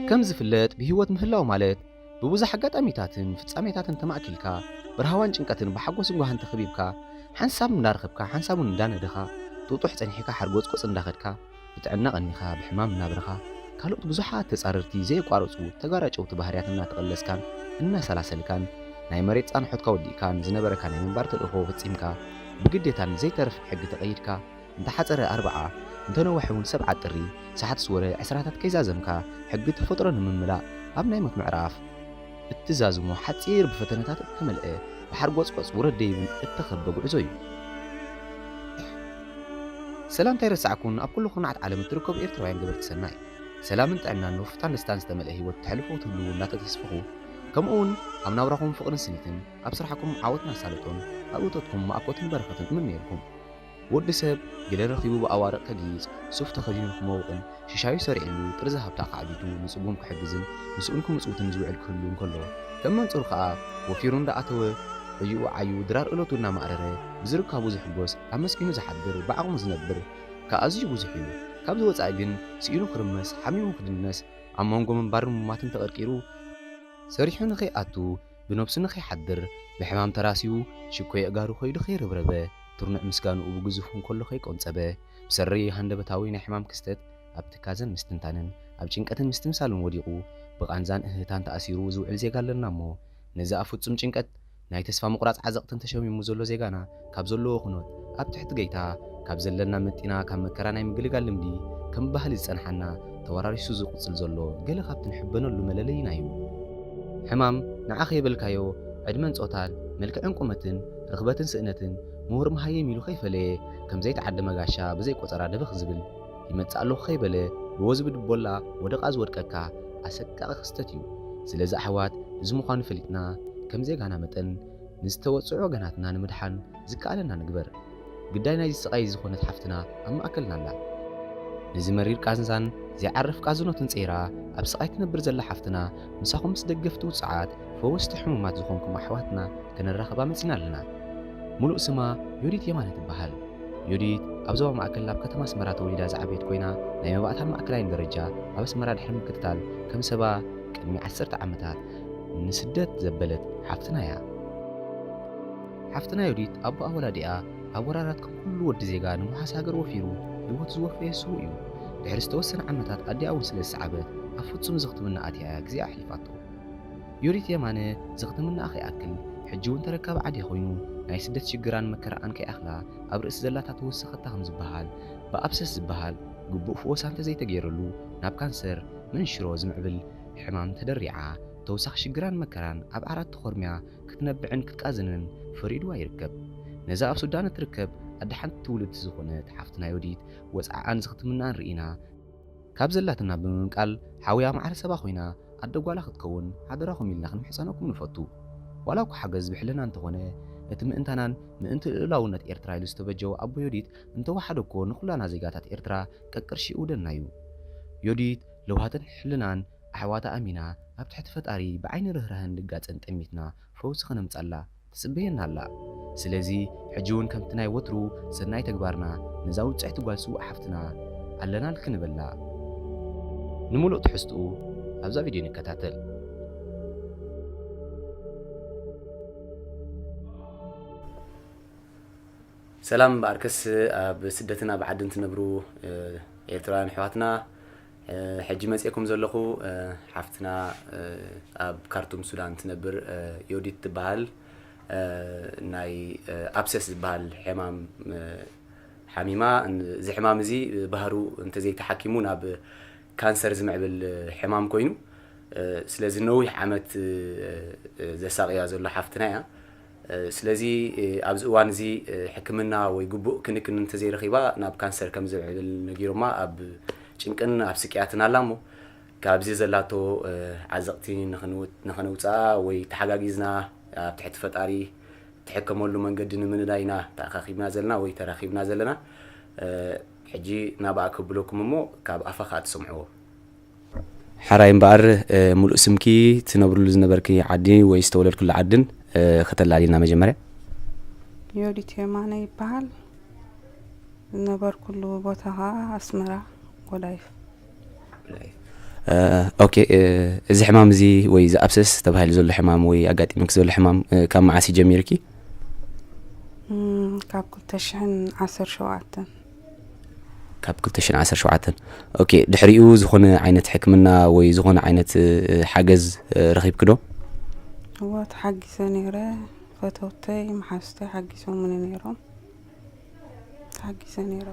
ከም ዝፍለጥ ብህይወት ምህላው ማለት ብብዙሕ ኣጋጣሚታትን ፍጻሜታትን ተማእኪልካ ብርሃዋን ጭንቀትን ብሓጎስን ጓህን ተኸቢብካ ሓንሳብ እንዳረኸብካ ሓንሳብ እውን እንዳነደኻ ጥጡሕ ጸኒሕካ ሓርጎጽጎጽ እንዳኸድካ ብጥዕና ቀኒኻ ብሕማም እናብረኻ ካልኦት ብዙሓት ተጻረርቲ ዘየቋረጹ ተጋራጨውቲ ባህርያት እናተቐለስካን እናሰላሰልካን ናይ መሬት ጻንሖትካ ወዲእካን ዝነበረካ ናይ ምንባር ተልእኾ ፈጺምካ ብግዴታን ዘይተርፍ ሕጊ ተቐይድካ እንተ ሓጸረ ኣርብዓ እንተ ነወሐ እውን ሰብዓ ጥሪ ሰዓት ዝወረ ዕስራታት ከይዛዘምካ ሕጊ ተፈጥሮ ንምምላእ ኣብ ናይ ሞት ምዕራፍ እትዛዝሞ ሓጺር ብፈተነታት እተመልአ ብሓርጎጽጎጽ ውረድ ደይብን እተኸበ ጉዕዞ እዩ። ሰላምታ ይረሳዕኩን ኣብ ኩሉ ኩርናዓት ዓለም እትርከቡ ኤርትራውያን ገበርቲ ሰናይ ሰላምን ጥዕናን ንውፍታን ደስታን ዝተመልአ ህይወት ተሕልፎ ትህልዉ እንዳተተስፍኹ ከምኡ እውን ኣብ ናብራኹም ፍቕርን ስኒትን ኣብ ስራሕኩም ዓወትን ኣሳልጦን ኣብ እቶትኩም ማእኮትን በረኸትን እምነየልኩም። ወዲ ሰብ ገለ ረኺቡ ብኣዋርቕ ከጊጽ ሱፍ ተኸዲኑ ክመውቕን ሽሻዩ ሰሪዕሉ ጥርዚ ሃብታ ካዕቢቱ ንጽጉም ክሕግዝን ንስኡን ክምጽውትን ዝውዕል ክህሉ እንከሎ ከም መንጽሩ ከኣ ወፊሩ እንዳኣተወ ዕዩኡ ዓዩ ድራር እለቱ እናማእረረ ብዝርካቡ ዝሕጎስ ኣመስጊኑ ዝሓድር ብዓቕሙ ዝነብር ከኣ ኣዝዩ ብዙሕ እዩ። ካብዚ ወጻኢ ግን ስኢኑ ክርመስ ሓሚሙ ክድነስ ኣብ መንጎ ምንባርን ምሟትን ተቐርቂሩ ሰሪሑ ንኸይኣቱ ብነብሱ ንኸይሓድር ብሕማም ተራስዩ ሽኮ የእጋሩ ከይዱ ከይረብረበ ትርኑዕ ምስጋንኡ ብግዙፉ እንከሎ ከይቆንጸበ ብሰሪ ሃንደበታዊ ናይ ሕማም ክስተት ኣብ ትካዘን ምስትንታንን ኣብ ጭንቀትን ምስትምሳልን ወዲቑ ብቓንዛን እህህታን ተኣሲሩ ዝውዕል ዜጋ ኣለና እሞ ነዚ ኣብ ፍጹም ጭንቀት ናይ ተስፋ ምቑራጽ ዓዘቕትን ተሸሚሙ ዘሎ ዜጋና ካብ ዘለዎ ኩነት ኣብ ትሕቲ ገይታ ካብ ዘለና መጢና ካብ መከራ ናይ ምግልጋል ልምዲ ከም ባህሊ ዝጸንሓና ተወራሪሱ ዝቕጽል ዘሎ ገለ ካብቲ ንሕበነሉ መለለይና እዩ። ሕማም ንዓ ከይበልካዮ ዕድመን ጾታን መልክዕን ቁመትን ርኽበትን ስእነትን ምሁር መሃይም ኢሉ ከይፈለየ ከም ዘይተዓደመ ጋሻ ብዘይ ቆጸራ ደበኽ ዝብል ይመጽእ ኣለኹ ከይበለ ብወዝቢ ድቦላ ወደቓ ዝወድቀካ ኣሰቃቒ ክስተት እዩ። ስለዚ ኣሕዋት እዚ ምዃኑ ፈሊጥና ከም ዜጋና መጠን ንዝተወጽዑ ወገናትና ንምድሓን ዝከኣለና ንግበር። ግዳይ ናይዚ ስቓይ ዝኾነት ሓፍትና ኣብ ማእከልና ኣላ። ነዚ መሪር ቃንዛን ዘይዓርፍ ቃዝኖትን ጸይራ ኣብ ስቓይ ትነብር ዘላ ሓፍትና ምሳኹም ምስ ደገፍቲ ውጽዓት ፈወስቲ ሕሙማት ዝኾንኩም ኣሕዋትና ከነራኽባ መጺና ኣለና። ሙሉእ ስማ ዮዲት የማነ ትበሃል። ዮዲት ኣብ ዞባ ማእከል ኣብ ከተማ ኣስመራ ተወሊዳ ዝዓበየት ኮይና ናይ መባእታን ማእከላይን ደረጃ ኣብ ኣስመራ ድሕሪ ምክትታል ከም ሰባ ቅድሚ ዓሰርተ ዓመታት ንስደት ዘበለት ሓፍትና እያ። ሓፍትና ዮዲት ኣቦኣ ወላዲኣ ኣብ ወራራት ከም ኩሉ ወዲ ዜጋ ንምውሓስ ሃገር ወፊሩ ህይወቱ ዝወፈየ ስዉእ እዩ። ድሕሪ ዝተወሰነ ዓመታት ኣዲኣ እውን ስለ ዝሰዓበት ኣብ ፍጹም እዚ ክትምና ኣትያ እያ ግዜኣ ኣሕሊፋቶ። ዮዲት የማነ እዚ ክትምናኣ ከይኣክል ሕጂ እውን ተረካቢ ዓዲ ኮይኑ ናይ ስደት ሽግራን መከራኣን ከይኣኽላ ኣብ ርእሲ ዘላታ ተወሰኸታ ከም ዝበሃል ብኣብሰስ ዝበሃል ግቡእ ፍወሳ እንተዘይተገይረሉ ናብ ካንሰር መንሽሮ ዝምዕብል ሕማም ተደሪዓ ተወሳኺ ሽግራን መከራን ኣብ ዓራት ተኾርምያ ክትነብዕን ክትቃዝንን ፈሪድዋ ይርከብ። ነዛ ኣብ ሱዳን እትርከብ ኣደ ሓንቲ ትውልድቲ ዝኾነት ሓፍትና ዮዲት ወጽዓኣን ዝኽትምናኣን ርኢና ካብ ዘላትና ብምምቃል ሓውያ ማዕረ ሰባ ኮይና ኣደ ጓላ ክትከውን ሓደራኹም ኢልና ክንምሕጸነኩም ንፈቱ። ዋላ እኳ ሓገዝ ብሕልና እንተኾነ እቲ ምእንታናን ምእንቲ ልኡላውነት ኤርትራ ኢሉ ዝተበጀወ ኣቦ ዮዲት እንተወሓደ እኮ ንኹላና ዜጋታት ኤርትራ ቀቅርሺ እውደልና እዩ። ዮዲት ለውሃትን ሕልናን ኣሕዋታ ኣሚና ኣብ ትሕቲ ፈጣሪ ብዓይኒ ርህራህን ድጋጸን ጠሚትና ፈውሲ ከነምጻላ ትጽበየና ኣላ። ስለዚ ሕጂ እውን ከምቲ ናይ ወትሩ ሰናይ ተግባርና ነዛ ውጽዕቲ ጓል ስዉእ ሓፍትና ኣለናልኪ ንበላ። ንምሉእ ትሕዝትኡ ኣብዛ ቪድዮ ንከታተል። ሰላም በኣርከስ ኣብ ስደትን ኣብ ዓድን ትነብሩ ኤርትራውያን ኣሕዋትና ሕጂ መፅኤኩም ዘለኹ ሓፍትና ኣብ ካርቱም ሱዳን ትነብር ዮዲት ትበሃል ናይ ኣብሰስ ዝበሃል ሕማም ሓሚማ እዚ ሕማም እዚ ባህሩ እንተዘይተሓኪሙ ናብ ካንሰር ዝምዕብል ሕማም ኮይኑ ስለዚ ነዊሕ ዓመት ዘሳቕያ ዘሎ ሓፍትና እያ። ስለዚ ኣብዚ እዋን እዚ ሕክምና ወይ ግቡእ ክንክን እንተዘይረኺባ ናብ ካንሰር ከም ዝምዕብል ነጊሮማ ኣብ ጭንቅን ኣብ ስቅያትን ኣላ እሞ ካብዚ ዘላቶ ዓዘቕቲ ንኸነውፅኣ ወይ ተሓጋጊዝና ኣብ ትሕቲ ፈጣሪ ትሕከመሉ መንገዲ ንምንዳይ ኢና ተኣኻኺብና ዘለና ወይ ተራኺብና ዘለና። ሕጂ ናብኣ ከብለኩም እሞ ካብ ኣፋ ከዓ ትሰምዕዎ። ሓራይ እምበኣር ሙሉእ ስምኪ ትነብርሉ ዝነበርኪ ዓዲ ወይ ዝተወለድክሉ ዓድን ከተላሊና መጀመርያ። ዮዲት የማነ ይበሃል። ዝነበርኩሉ ቦታ ከዓ ኣስመራ ጎላይፍ። ኦኬ፣ እዚ ሕማም እዚ ወይ እዚ ኣብሰስ ተባሂሉ ዘሎ ሕማም ወይ ኣጋጢምክ ዘሎ ሕማም ካብ መዓስ እዩ ጀሚርኪ? ካብ ክልተ ሽሕን ዓሰርተ ሸውዓተን። ካብ ክልተ ሽሕን ዓሰርተ ሸውዓተን። ኦኬ፣ ድሕሪኡ ዝኾነ ዓይነት ሕክምና ወይ ዝኾነ ዓይነት ሓገዝ ረኺብክ ዶ? እዋ፣ ተሓጊዘ ነይረ። ፈተውተይ፣ መሓዙተይ ሓጊዞምኒ ነይሮም። ተሓጊዘ ነይረ።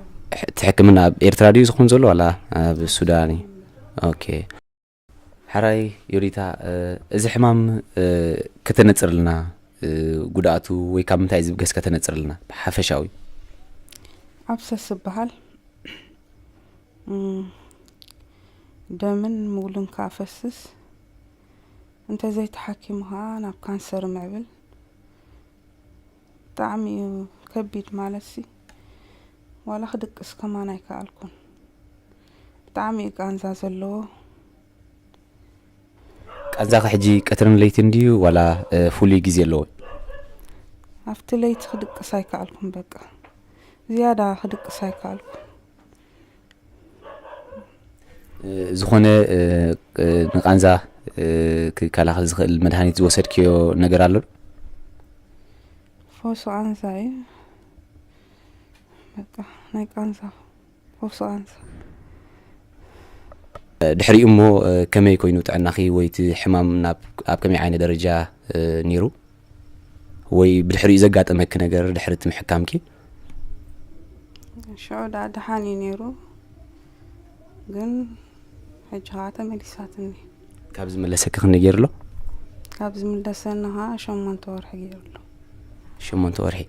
እቲ ሕክምና ኣብ ኤርትራ ድዩ ዝኾን ዘሎ ዋላ ኣብ ሱዳን እዩ? ኦኬ። ሓራይ ዮዲታ፣ እዚ ሕማም ከተነጽርልና፣ ጉድኣቱ ወይ ካብ ምንታይ ዝብገስ ከተነጽርልና ብሓፈሻዊ? ኣብሰስ ዝበሃል ደምን ምውልን ከኣ ፈስስ፣ እንተዘይተሓኪሙ ከኣ ናብ ካንሰር ምዕብል። ብጣዕሚ እዩ ከቢድ፣ ማለትሲ ዋላ ክድቅስ ከማን ኣይከኣልኩን። ብጣዕሚ እዩ ቃንዛ ዘለዎ። ቃንዛኺ ሕጂ ቀትርን ለይትን ድዩ ዋላ ፍሉይ ግዜ ኣለዎ? ኣብቲ ለይቲ ክድቅስ ኣይከኣልኩን፣ በቃ ዝያዳ ክድቅስ ኣይከኣልኩን። ዝኾነ ንቃንዛ ክከላኸል ዝኽእል መድሃኒት ዝወሰድክዮ ነገር ኣሎ ዶ? ፈውሲ ቃንዛ እዩ፣ በቃ ናይ ቃንዛ ፈውሲ ቃንዛ። ድሕሪኡ እሞ ከመይ ኮይኑ ጥዕናኺ ወይ እቲ ሕማም ናብ ኣብ ከመይ ዓይነት ደረጃ ነይሩ? ወይ ብድሕሪኡ ዘጋጠመኪ ነገር ድሕሪ እቲ ምሕካምኪ? ሽዑ ደኣ ደሓን እዩ ነይሩ፣ ግን ሕጂ ኸዓ ተመሊሳትኒ። ካብ ዝመለሰኪ ክንደይ ገይሩ ኣሎ? ካብ ዝምለሰኒ ኸዓ ሸሞንተ ወርሒ ገይሩ ኣሎ። ሸሞንተ ወርሒ።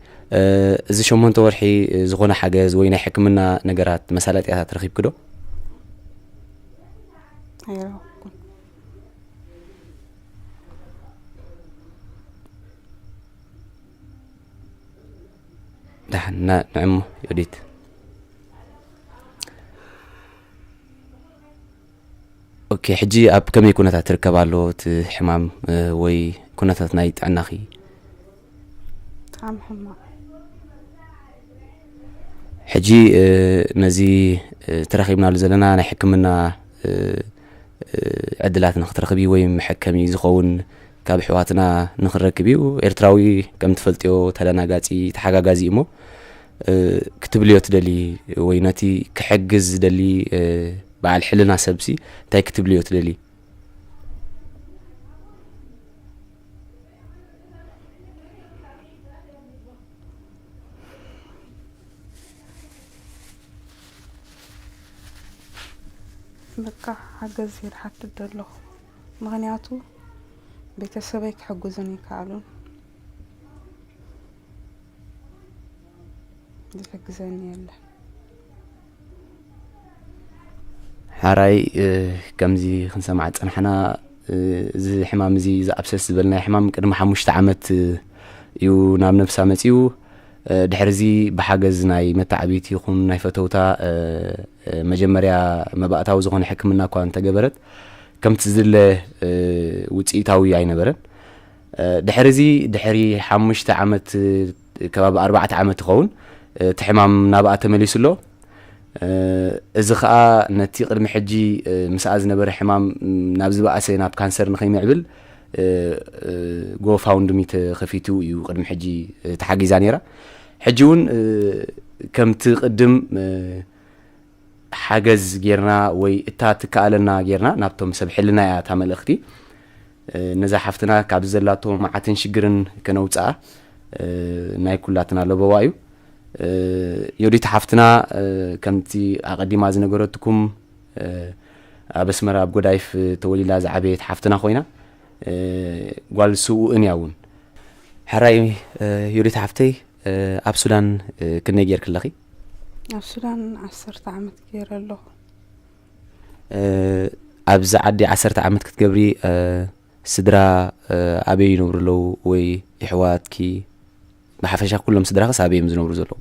እዚ ሸሞንተ ወርሒ ዝኾነ ሓገዝ ወይ ናይ ሕክምና ነገራት መሳለጥያታት ረኺብኪ ዶ? ኣይረኸብኩን። ደሓን ንዕሞ ዮዲት። ኦኬ፣ ሕጂ ኣብ ከመይ ኩነታት ትርከብ ኣሎ እቲ ሕማም ወይ ኩነታት ናይ ጥዕናኺ? ብጣዕሚ ሕማቕ። ሕጂ ነዚ ተረኺብናሉ ዘለና ናይ ሕክምና ዕድላት ንክትረኽቢ ወይ መሐከሚ ዝኸውን ካብ ኣሕዋትና ንክንረክብ እዩ። ኤርትራዊ ከም ትፈልጥዮ ተደናጋጺ፣ ተሓጋጋዚ እዩ እሞ ክትብልዮ ትደሊ ወይ ነቲ ክሕግዝ ዝደሊ በዓል ሕልና ሰብሲ እንታይ ክትብልዮ ትደሊ? በቃ ሓገዝ ይሓትት ዘለኹ፣ ምኽንያቱ ቤተሰበይ ክሕግዙን ይከኣሉን። ዝሕግዘኒ የለን። ሓራይ ከምዚ ክንሰማዕ ዝጸናሕና እዚ ሕማም እዚ እዚ ኣብሰስ ዝበልናዮ ሕማም ቅድሚ ሓሙሽተ ዓመት እዩ ናብ ነብሳ መጺኡ። ድሕሪ እዚ ብሓገዝ ናይ መተዓብይቲ ይኹን ናይ ፈተውታ መጀመርያ መባእታዊ ዝኾነ ሕክምና እኳ እንተገበረት ከምቲ ዝድለ ውፅኢታዊ ኣይነበረን። ድሕሪ እዚ ድሕሪ ሓሙሽተ ዓመት ከባቢ ኣርባዕተ ዓመት ይኸውን እቲ ሕማም ናብኣ ተመሊሱ ኣሎ። እዚ ከዓ ነቲ ቅድሚ ሕጂ ምስኣ ዝነበረ ሕማም ናብ ዝበኣሰ ናብ ካንሰር ንኸይምዕብል ጎፋውንድሚ ተኸፊቱ እዩ ቅድሚ ሕጂ ተሓጊዛ ነይራ። ሕጂ እውን ከምቲ ቅድም ሓገዝ ጌርና ወይ እታ ትከኣለና ጌርና ናብቶም ሰብ ሕልና እያ እታ መልእኽቲ። ነዛ ሓፍትና ካብዚ ዘላቶ መዓትን ሽግርን ከነውፅኣ ናይ ኩላትና ለበዋ እዩ። ዮዲት ሓፍትና ከምቲ ኣቐዲማ ዝነገረትኩም ኣብ ኣስመራ ኣብ ጎዳይፍ ተወሊዳ ዝዓበየት ሓፍትና ኮይና ጓል ስውእን እያ እውን። ሕራይ ዮዲት ሓፍተይ ኣብ ሱዳን ክንደይ ጌርኪ ኣለኺ? ኣብ ሱዳን ዓሰርተ ዓመት ገይረ ኣለኹ። ኣብዚ ዓዲ ዓሰርተ ዓመት ክትገብሪ ስድራ ኣበይ ይነብሩ ኣለዉ ወይ የሕዋትኪ ብሓፈሻ ኩሎም ስድራኽስ ኣበይ እዮም ዝነብሩ ዘለዉ?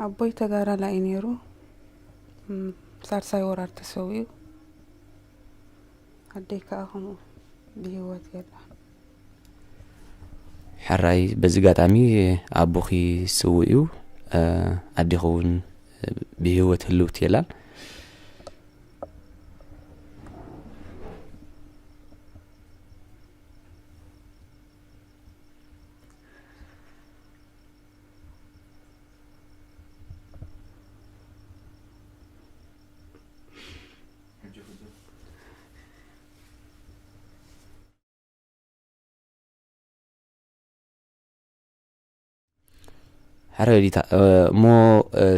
ኣቦይ ተጋዳላይ እዩ ነይሩ። ሳልሳይ ወራር ተሰዊኡ። ኣደይ ከዓ ከምኡ ብህይወት የላ። ሕራይ በዚ ጋጣሚ ኣቦኺ ስውእ እዩ። ኣዴኺ እውን ብህይወት ህልውቲ የላን። ሕራይ ዮዲታ፣ እሞ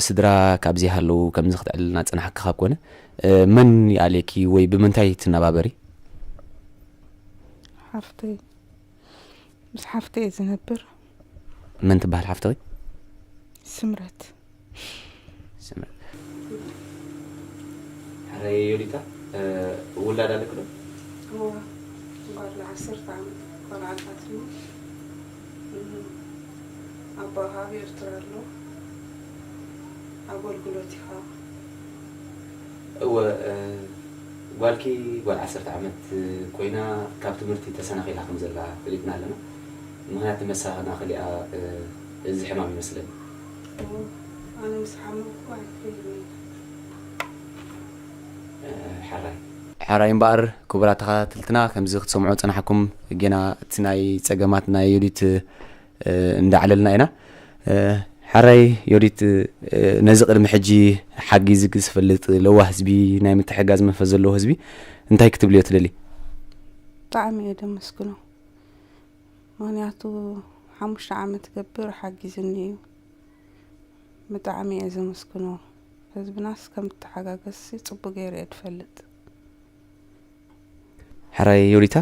ስድራ ካብዚ ሃለዉ ከምዚ ክተዕልልና ዝጸናሕኪ ካብ ኮነ፣ መን ይኣልየኪ ወይ ብምንታይ ትነባበሪ? ሓፍተይ፣ ምስ ሓፍተይ እየ ዝነብር። መን ትበሃል ሓፍትኺ? ስምረት። ስምረት። ሕራይ ዮዲታ፣ ውላድ ኣለኪ ዶ? እዋ፣ ጓል ዓሰርተ ዓመት ቆልዓ ኣላትኒ። ኣቦኣ ኣብ ኤርትራ ኣሎ። ኣገልግሎት ኢኻ። እወ፣ ጓልኪ ጓል ዓሰርተ ዓመት ኮይና ካብ ትምህርቲ ተሰናኺላ ከም ዘላ ፈሊጥና ኣለና። ምኽንያት መሰናኸሊኣ እዚ ሕማም ይመስለኒ። ኣነ ምስ ሓመኩ ኣይክእልን። ሕራይ ሕራይ እምበኣር ክቡራት ተኸታተልትና ከምዚ ክትሰምዑ ዝጸናሕኩም ጌና እቲ ናይ ጸገማት ናይ ዮዲት እንዳዕለልና ኢና። ሕራይ ዮዲት፣ ነዚ ቅድሚ ሕጂ ሓጊዝኪ ዝፈልጥ ለዋህ ህዝቢ፣ ናይ ምትሕጋዝ መንፈስ ዘለዎ ህዝቢ እንታይ ክትብልዮ ትደሊ? ብጣዕሚ እየ ደመስግኖ። ምኽንያቱ ሓሙሽተ ዓመት ገብር ሓጊዝኒ እዩ። ብጣዕሚ እየ ዘመስግኖ። ህዝብናስ ከም እተሓጋገዝሲ ጽቡቅ ገይረ እየ ዝፈልጥ። ሕራይ ዮዲታ፣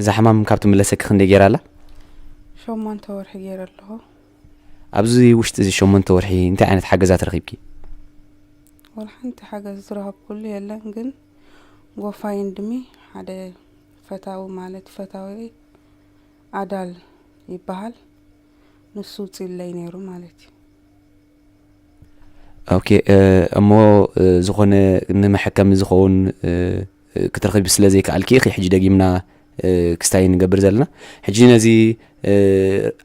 እዛ ሕማም ካብ ትምለሰኪ ክንደይ ገይራ ኣላ? ሸሞንተ ወርሒ ገይረ ኣለኹ። ኣብዚ ውሽጢ እዚ ሸሞንተ ወርሒ እንታይ ዓይነት ሓገዛት ረኺብኪ? ወላ ሓንቲ ሓገዝ ዝረኸብኩሉ የለን፣ ግን ጎፋይንድሚ ሓደ ፈታዊ ማለት ፈታዊ ኣዳል ይበሃል፣ ንሱ ውፅኢለይ ነይሩ ማለት እዩ። ኦኬ፣ እሞ ዝኾነ ንመሐከሚ ዝኸውን ክትረኽቢ ስለ ዘይከኣልኪ ኢኺ ሕጂ ደጊምና ክስታይ ንገብር ዘለና። ሕጂ ነዚ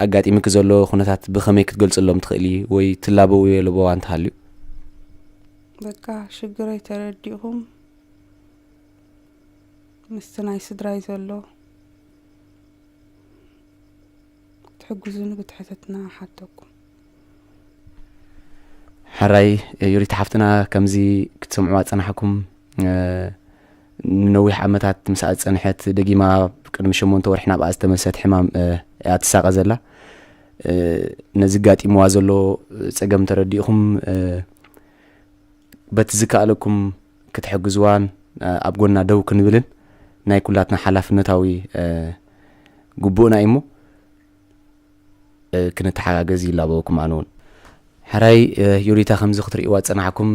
ኣጋጢምኪ ዘሎ ኩነታት ብኸመይ ክትገልጽሎም ትኽእሊ ወይ ትላበውዮ ለበዋ እንተሃልዩ? በቃ ሽግረይ ተረዲእኹም ምስቲ ናይ ስድራይ ዘሎ ክትሕግዙኒ ብትሕትና ሓተኩም። ሕራይ ዮዲት ሓፍትና፣ ከምዚ ክትሰምዕዋ ዝጸናሕኩም ንነዊሕ ዓመታት ምስኣ ዝጸንሐት ደጊማ ቅድሚ ሸሞንተ ወርሒ ናብኣ ዝተመልሰት ሕማም እያ ትሳቐ ዘላ። ነዚ ጋጢምዋ ዘሎ ጸገም ተረዲእኹም በቲ ዝከኣለኩም ክትሕግዝዋን ኣብ ጎና ደው ክንብልን ናይ ኩላትና ሓላፍነታዊ ግቡእና እዩ እሞ ክንተሓጋገዝ ይላበወኩም ኣነ እውን። ሕራይ ዮዲታ፣ ከምዚ ክትርእይዋ ዝጸናሕኩም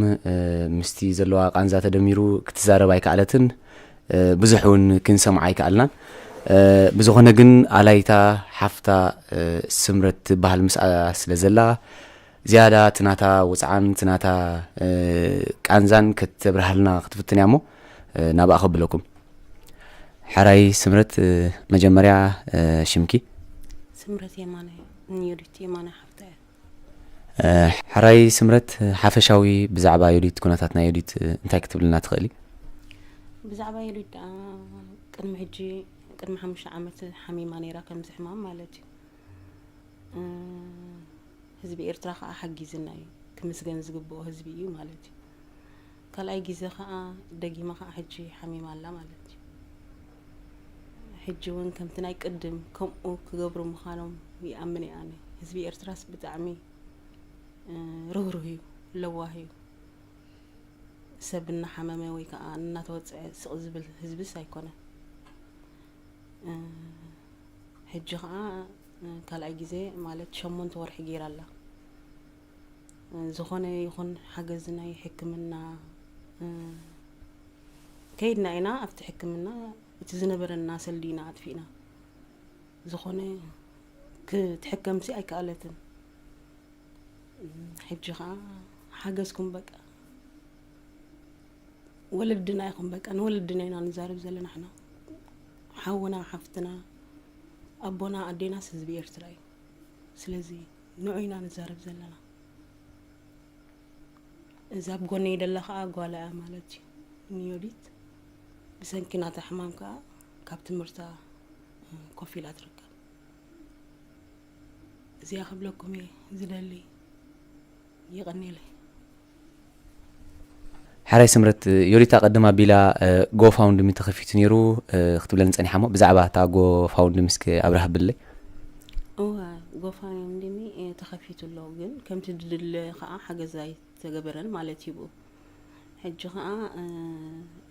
ምስቲ ዘለዋ ቃንዛ ተደሚሩ ክትዛረብ ኣይከኣለትን፣ ብዙሕ እውን ክንሰምዓ ኣይከኣልናን። ብዝኾነ ግን ኣላይታ ሓፍታ ስምረት ትበሃል ምስኣ ስለ ዘላ ዝያዳ እቲ ናታ ውጽዓን እቲ ናታ ቃንዛን ከተብርሃልና ክትፍትን እያ እሞ ናብኣ ከብለኩም። ሕራይ ስምረት፣ መጀመርያ ሽምኪ? ስምረት የማነ፣ ንዮዲት የማነ ሓፍታ እያ። ሕራይ ስምረት፣ ሓፈሻዊ ብዛዕባ ዮዲት፣ ኩነታት ናይ ዮዲት እንታይ ክትብልና ትኽእሊ? ብዛዕባ ዮዲት ደኣ ቅድሚ ሕጂ ቅድሚ ሓሙሽተ ዓመት ሓሚማ ነይራ፣ ከምዚ ሕማም ማለት እዩ። ህዝቢ ኤርትራ ከዓ ሓጊዝና እዩ፣ ክምስገን ዝግብኦ ህዝቢ እዩ ማለት እዩ። ካልኣይ ግዜ ከዓ ደጊማ ከዓ ሕጂ ሓሚማ ኣላ ማለት እዩ። ሕጂ እውን ከምቲ ናይ ቅድም ከምኡ ክገብሩ ምዃኖም ይኣምን እየ ኣነ። ህዝቢ ኤርትራስ ብጣዕሚ ርህሩህ እዩ፣ ለዋህ እዩ። ሰብ እናሓመመ ወይ ከዓ እናተወፅዐ ስቕ ዝብል ህዝብስ ኣይኮነን። ሕጂ ከዓ ካልኣይ ግዜ ማለት ሸሞንተ ወርሒ ገይራ ኣላ። ዝኾነ ይኹን ሓገዝ ናይ ሕክምና ከይድና ኢና። ኣብቲ ሕክምና እቲ ዝነበረና ሰልዲ ኢና ኣጥፊእና። ዝኾነ ክትሕከምሲ ኣይከኣለትን። ሕጂ ከዓ ሓገዝኩም በቃ ወለድና ኢኹም፣ በቃ ንወለድና ኢና ንዛረብ ዘለና። ሕና ሓውና ሓፍትና ኣቦና ኣዴናስ ህዝቢ ኤርትራ እዩ። ስለዚ ንዑ ኢና ንዛረብ ዘለና። እዛ ኣብ ጎነይ ደላ ከዓ ጓላ እያ ማለት እዩ። ንዮዲት ብሰንኪ ናታ ሕማም ከዓ ካብ ትምህርታ ኮፍ ኢላ ትርከብ። እዚኣ ክብለኩም እየ ዝደሊ። ይቐኒለይ። ሓራይ ስምረት፣ ዮዲት ኣቐድም ኣቢላ ጎፋውንድሚ ተኸፊቱ ነይሩ ክትብለኒ ጸኒሓ እሞ ብዛዕባ እታ ጎፋውንድሚ እስኪ ኣብርህ ኣብለይ። እወ፣ ጎፋንድሚ ተኸፊቱ ኣሎ፣ ግን ከምቲ ድድለ ከዓ ሓገዝ ኣይተገበረን ማለት እዩ። ብኡ ሕጂ ከዓ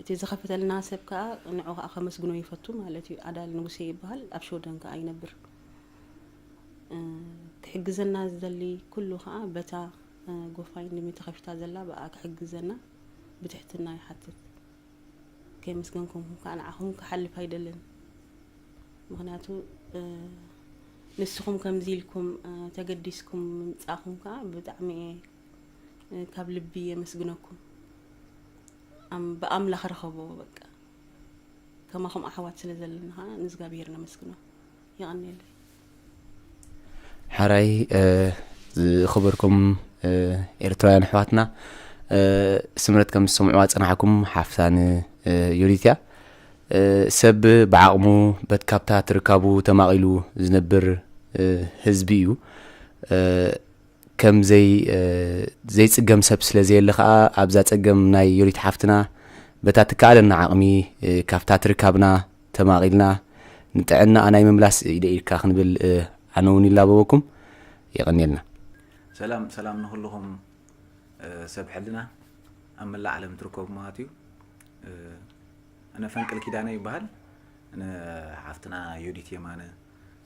እቲ ዝኸፈተልና ሰብ ከዓ ንዑ ከዓ ከመስግኖ ይፈቱ ማለት እዩ። ኣዳል ንጉሴ ይበሃል፣ ኣብ ሽወደን ከዓ ይነብር። ክሕግዘና ዝደሊ ኩሉ ከዓ በታ ጎፋንድሚ ተኸፊታ ዘላ ብኣ ክሕግዘና ብትሕትና ይሓትት። ከየመስገንኩም ከዓ ንዓኹም ክሓልፍ ኣይደልን። ምኽንያቱ ንስኹም ከምዚ ኢልኩም ተገዲስኩም ምምፃእኹም ከዓ ብጣዕሚ እየ ካብ ልቢ የመስግነኩም። ብኣምላኽ ረኸቦ በቃ። ከማኹም ኣሕዋት ስለ ዘለና ከዓ ንእግዚኣብሔር ነመስግኖ። የቐንየለይ። ሓራይ ዝኽበርኩም ኤርትራውያን ኣሕዋትና፣ ስምረት ከም ዝሰምዕዋ ዝጸናሕኩም ሓፍታን ዮዲት እያ። ሰብ ብዓቕሙ በቲ ካብታ ትርካቡ ተማቒሉ ዝነብር ህዝቢ እዩ። ከም ዘይ ዘይጽገም ሰብ ስለ ዘየለ ከኣ ኣብዛ ጸገም ናይ ዮዲት ሓፍትና በታ ትከኣለና ዓቕሚ ካብታ ትርካብና ተማቒልና ንጥዕናኣ ናይ ምምላስ ኢደ ኢድካ ክንብል ኣነ እውን ይላበወኩም። የቐንየልና። ሰላም ሰላም ንኹልኹም ሰብ ሕልና ኣብ መላእ ዓለም ትርከቡ ማለት እዩ። ኣነ ፈንቅል ኪዳነ ይበሃል። ንሓፍትና ዮዲት የማነ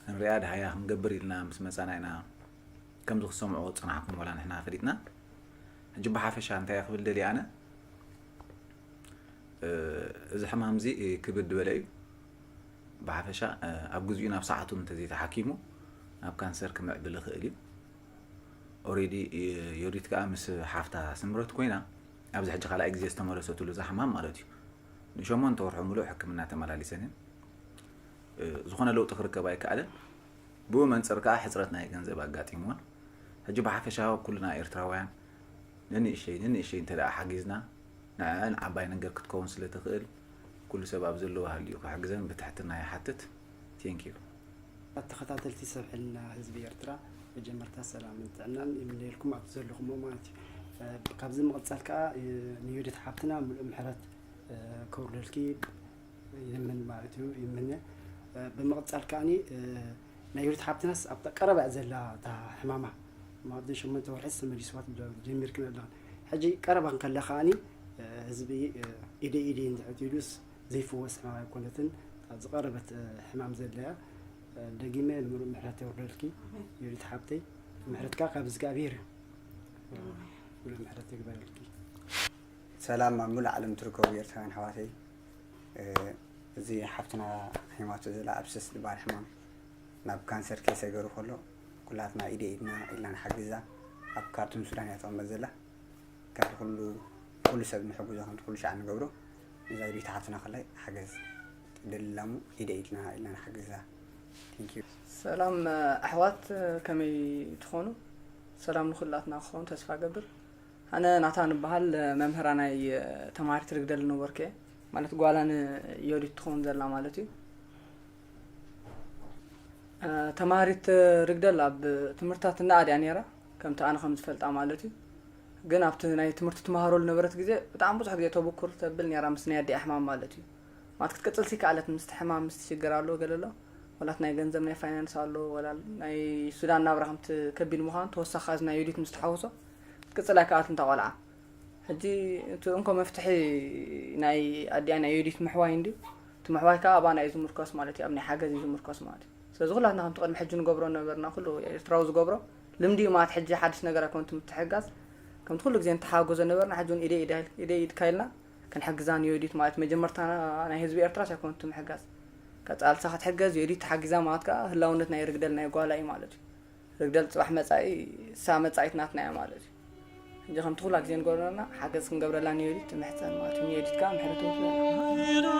ክንሪኣ ድሃያ ክንገብር ኢልና ምስ መጻና ኢና ከምዚ ክሰምዑ ዝጸናሕኩም ወላ ንሕና ፈሊጥና። ሕጂ ብሓፈሻ እንታይ ክብል ደልየ ኣነ፣ እዚ ሕማም እዚ ክብድ ዝበለ እዩ። ብሓፈሻ ኣብ ግዚኡ ናብ ሰዓቱ እንተዘይተሓኪሙ ናብ ካንሰር ክምዕብል ይኽእል እዩ። ኦሬዲ ዮዲት ከዓ ምስ ሓፍታ ስምረት ኮይና ኣብዚ ሕጂ ካልኣይ ግዜ ዝተመለሰትሉ እዛ ሕማም ማለት እዩ። ንሸሞንተ ወርሑ ሙሉእ ሕክምና ተመላሊሰን እየን። ዝኾነ ለውጢ ክርከብ ኣይከኣለን። ብኡ መንፅር ከዓ ሕፅረት ናይ ገንዘብ ኣጋጢምወን። ሕጂ ብሓፈሻ ኩልና ኤርትራውያን ንንእሸይ ንንእሸይ እንተ ደኣ ሓጊዝና ንዕዐን ዓባይ ነገር ክትከውን ስለ ትኽእል ኩሉ ሰብ ኣብ ዘለዎ ሃልዩ ክሕግዘን ብትሕትና ይሓትት። Thank you። ተኸታተልቲ ሰብ ሕልና ህዝቢ ኤርትራ መጀመርታ ሰላምን ጥዕናን ይምነየልኩም ኣብ ዘለኹሞ ማለት እዩ። ካብዚ ምቕጻል ከዓ ንዮዲት ሓብትና ሙሉእ ምሕረት ከውርደልኪ ይምን ማለት እዩ ይምነ። ብምቕጻል ከዓኒ ናይ ዮዲት ሓብትናስ ኣብታ ቀረባ እያ ዘላ እታ ሕማማ ማዕድን ሸሞንተ ወርሒ ተመሊስዋ ጀሚርክን ኣለኽን። ሕጂ ቀረባ እንከላ ከዓኒ ህዝቢ ኢደ ኢደ እንድሕር ኢሉስ ዘይፍወስ ሕማም ኣይኮነትን። እታ ዝቐረበት ሕማም ዘለያ ደጊመ ምሉእ ምሕረት የውርደልኪ ዮዲት ሓብተይ። ምሕረትካ ካብ እግዚኣብሔር እዩ። ምሉእ ምሕረት ይግበረልኪ። ሰላም ኣብ ሙሉእ ዓለም ትርከቡ ኤርትራውያን ኣሕዋተይ። እዚ ሓፍትና ሒማቶ ዘላ ኣብሰስ ዝበሃል ሕማም ናብ ካንሰር ከይሰገሩ ከሎ ኩላትና ኢደ ኢድና ኢልና ንሓግዛ። ኣብ ካርቱም ሱዳን እያ ትቕመጥ ዘላ። ካብ ኩሉ ኩሉ ሰብ ንሕግዞ ከምቲ ኩሉ ሻዕ ንገብሮ ነዛ ዮዲት ሓፍትና ከላይ ሓገዝ ደልላሙ ኢደ ኢድና ኢልና ንሓግዛ። Thank you። ሰላም ኣሕዋት ከመይ ትኾኑ? ሰላም ንኹላትና ክኸውን ተስፋ ገብር። ኣነ ናታ ንበሃል መምህራ ናይ ተማሃሪት ርግደል ነበርኩ እየ። ማለት ጓላ ንዮዲት ትኸውን ዘላ ማለት እዩ። ተማሃሪት ርግደል ኣብ ትምህርትታት ትነኣድ እያ ነይራ ከምቲ ኣነ ከም ዝፈልጣ ማለት እዩ። ግን ኣብቲ ናይ ትምህርቲ ትመሃረሉ ነበረት ግዜ ብጣዕሚ ብዙሕ ግዜ ተብኩር ተብል ነይራ ምስ ናይ ኣዲኣ ሕማም ማለት እዩ። ማለት ክትቅጽል ሲ ከኣለት ምስቲ ሕማም ምስቲ ሽግር ኣሎ ገለ ኣሎ ወላት ናይ ገንዘብ ናይ ፋይናንስ ኣሎ ወላ ናይ ሱዳን ናብራ ከምቲ ከቢድ ምዃኑ ተወሳኺ እዚ ናይ ዮዲት ምስ ተሓወሶ ክትቅጽል ኣይከኣለትን እታ ቆልዓ። ሕጂ እቲ እንኮ መፍትሒ ናይ ኣዲኣ ናይ ዮዲት ምሕዋይ እንድዩ። እቲ ምሕዋይ ከዓ ኣብኣ ናይ ዝምርኮስ ማለት እዩ፣ ኣብ ናይ ሓገዝ እዩ ዝምርኮስ ማለት እዩ። ስለዚ ኩላትና ከምቲ ቅድሚ ሕጂ ንገብሮ ነበርና ኩሉ ኤርትራዊ ዝገብሮ ልምዲ እዩ ማለት ሕጂ ሓድሽ ነገር ኣይኮነትን ምትሕግጋዝ። ከምቲ ኩሉ ግዜ ንተሓጋገዞ ነበርና ሕጂ እውን ኢደይ ኢድካ ኢልና ክንሕግዛ ንዮዲት ማለት መጀመርታ ናይ ህዝቢ ኤርትራስ ኣይኮነትን ምሕጋዝ። ቀጻልሳ ክትሕገዝ ዮዲት ተሓጊዛ ማለት ከዓ ህላውነት ናይ ርግደል ናይ ጓላ እዩ ማለት እዩ። ርግደል ጽባሕ መጻኢ እሳ መጻኢት ናትና እያ ማለት እዩ። ሕጂ ከምቲ ኩላ ግዜ ንገብረና ሓገዝ ክንገብረላ ንዮዲት ትምሕጸን ማለት እዩ። ንዮዲት ከዓ ምሕረት ትውርደላ።